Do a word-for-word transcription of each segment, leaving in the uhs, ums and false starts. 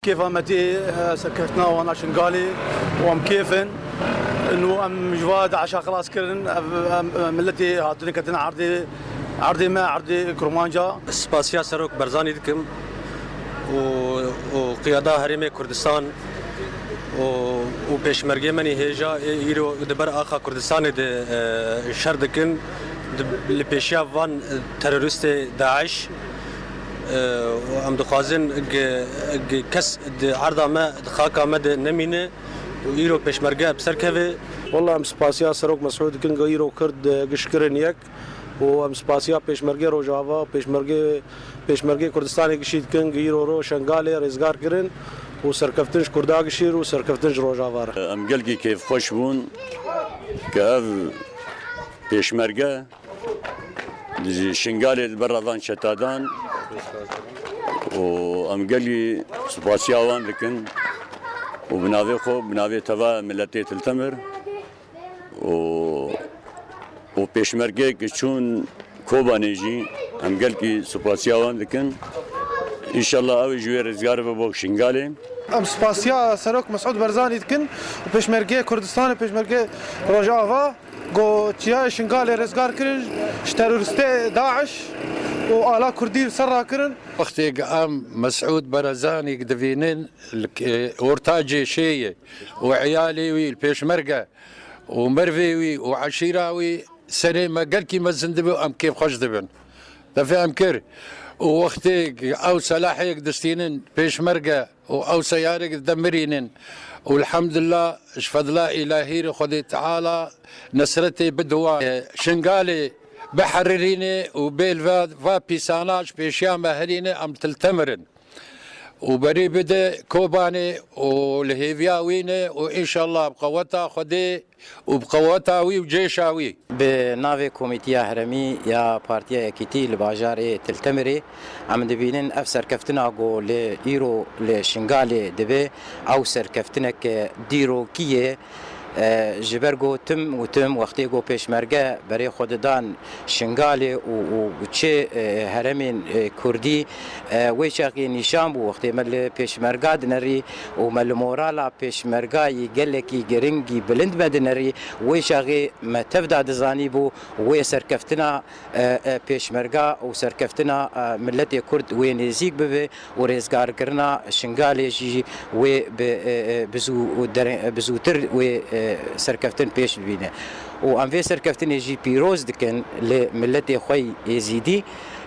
Kêfa me tê, e, serkeftina wana Şingalê û em kêf in. Nû em ji va DAIŞa xilas kirin, ev, em, em, miletê hatine ketin erdê, erdê me, erdê Kurmanca. Spasiya Serok Barzanî dikim û, û qiyada Herêmê Kurdistan û, û pêşmergê me nî hêja ê îro di ber axa Kurdistanê de, e, şer dikin, di, li pêşiya van teroristê DAIŞ. Û em dixwazin gi, gi kes di erda me, di xaka me de nemîne û îro pêşmerge bi ser keve. Wela em spasiya Serok Mesûd dikin, gi îro Kurd, e, gişt kirin yek û em spasiya pêşmergê Rojava, pêşmergê, pêşmergê Kurdistanê giştî dikin, gi îro ro Şengalê rêzgar kirin û serkeftin ji Kurda gişîr û serkeftin ji Rojava re. Em gelkî kêfxweş bûn ke ev pêşmerge di Şingalê li ber van çetadan û em gelî spasiya wan dikin û bi navê xwe, bi navê teva miletê Til Temir û, û pêşmergê ki çûn Kobanê jî em gelkî spasiya wan dikin. Înşallah ew ê ji wê rizgar bibo Şingalê. Em spasiya Serok Mesûd Barzanî dikin û pêşmergê Kurdistanê, pêşmergê Rojava. Ku çiyayê Şingalê rêzgar kirin ji teroristê DAIŞ û ala Kurdî li ser rakirin. Wextê em Mesûd Barzanî divînin, li, e, orta cêşê ye û eyalê wî, pêşmerge û mervê wî û eşîra wî serê me gelkî mezin dibe û em kêfxweş dibin. Te fêm kir? Û wextê ew selahê distînin pêşmerge û ew seyarê dimirînin û elhamdulillah ji fedla îlahî re Xwedê Teala nesretê bide wan. Şingalê biherirîne û bê li va, va pîsana ji pêşiya me herîne, em Til Temir in. Û berî bide Kobanê û li hêviya wî ne û înşallah bi qeweta Xwedê û bi qeweta wî û cêşa wî. Bi navê Komîtiya Herêmî ya Partiya Yekîtî li bajarê Til Temirê em dibînin ev serkeftina ku li îro li Şingalê dibe, ew serkeftineke dîrokî ye. E, ji ber ku tim û tim wextê ku pêşmerge berê xwe didan Şingalê û, û çi, e, herêmên, e, Kurdî, e, wê çaxê nîşan bû. Wextê me li pêşmerga dinerî û me li morala pêşmergayî gelekî giringî bilind me dinerî, wê çaxê me tev da dizanîbû wê serkeftina, e, e, pêşmerga û serkeftina, e, miletê Kurd wê nêzîk bibe û rêzgarkirina Şingalê jî wê bi, e, e, bi zû-, dere-, bi zûtir wê, e, serkeftin pêş bibîne. Û em vê serkeftinê jî pîroz dikin li miletê xwe yê Êzîdî,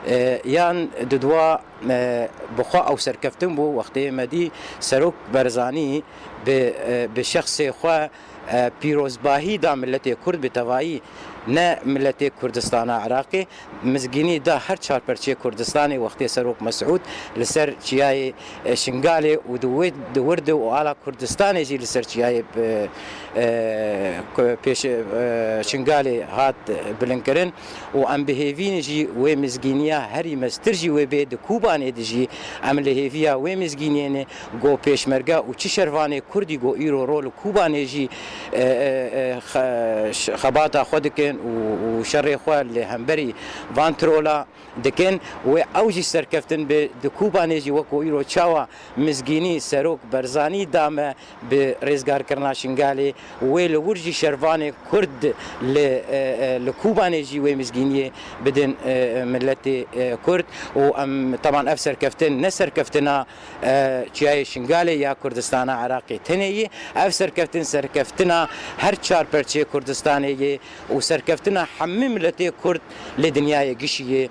e, yan didwa, e, bi xwe ew serkeftin bû, wextê me dî Serok Barzanî bi, e, bi şexsê xwe, e, pîrozbahî da miletê Kurd bi tevayî, ne miletê Kurdistana Iraqê, mizgînî da her çar perçeyê Kurdistanê wextê Serok Mesûd li ser çiyayê, e, Şingalê û di wê, di wir de û ala Kurdistanê jî li ser çiyayê, e, e, ku-, pêş, e, Şingalê hat, e, bilindkirin û em bi hêvî ne jî wê mizgîniya herî mestir jî wê bê di Kûbanê de jî em li hêviya wê mizgîniyê ne ku pêşmerge û çi şervanê Kurdî ku îro rol Kûbanê jî, e, e, e, xe-, ş-, xebata xwe dikin û, û şerê xwe li hemberî van trola dikin. Wê ew jî serkeftin bi di Kûbanê jî weko îro çawa mizgînî Serok Barzanî da me bi rêzgarkirina Şingalê, wê li wir jî şervanê Kurd li, e, e, li Kûbanê jî wê mizgîniyê bidin, e, e, miletê, e, Kurd û em teban ev serkeftin ne serkeftina e, çiyayê Şingalê ya Kurdistana Iraqê tenê ye. Ev serkeftin serkeftina her çar perçeyê Kurdistanê ye û serkeftina hemî miletê Kurd li dinyayê gişî ye.